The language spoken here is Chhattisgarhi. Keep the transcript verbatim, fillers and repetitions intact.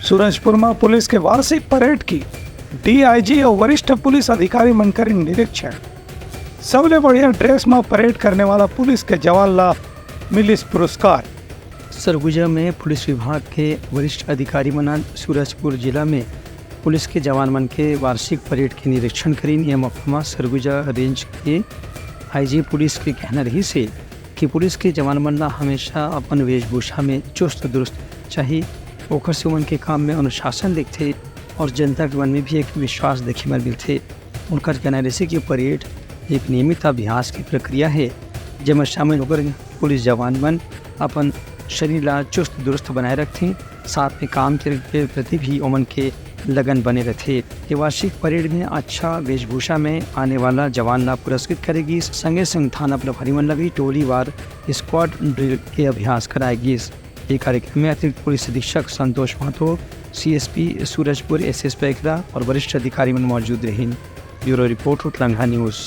सूरजपुर म पुलिस के वार्षिक परेड के डीआईजी अउ वरिष्ठ पुलिस अधिकारी मन करिन निरीक्षण। सबले बढ़िया ड्रेस म परेड करने वाला पुलिस के जवान ला मिलिस पुरस्कार। सरगुजा में पुलिस विभाग के वरिष्ठ अधिकारी मन आज सूरजपुर जिला में पुलिस के जवान मन के वार्षिक परेड के निरीक्षण करिन। ये मौका म सरगुजा रेंज के आईजी पुलिस के कहना रहिस हे कि पुलिस के जवान मन ला हमेशा अपन वेशभूषा में चुस्त दुरुस्त चाही, ओखर से ओमन के काम में अनुशासन दिखथे और जनता के मन में भी एक विश्वास देखे बर मिलथे। उनकर कहना रहिस हे कि परेड एक नियमित अभ्यास के प्रक्रिया हे, जेमा शामिल होकर पुलिस जवान मन अपन शरीर ला चुस्त दुरुस्त बनाए रखथे, साथ में काम के, के प्रति भी ओमन के लगन बने रहिथे। ये वार्षिक परेड में अच्छा वेशभूषा में आने वाला जवान ला पुरस्कृत करे गिस, संगे संग थाना प्रभारी मन ला भी टोलीवार स्क्वाड ड्रिल के अभ्यास कराए गिस। ये कार्यक्रम में अतिरिक्त पुलिस अधीक्षक संतोष महतो, सीएसपी सूरजपुर, एसएसपी एकरा और वरिष्ठ अधिकारी मन मौजूद रहिन। ब्यूरो रिपोर्ट, उतरंगा न्यूज़।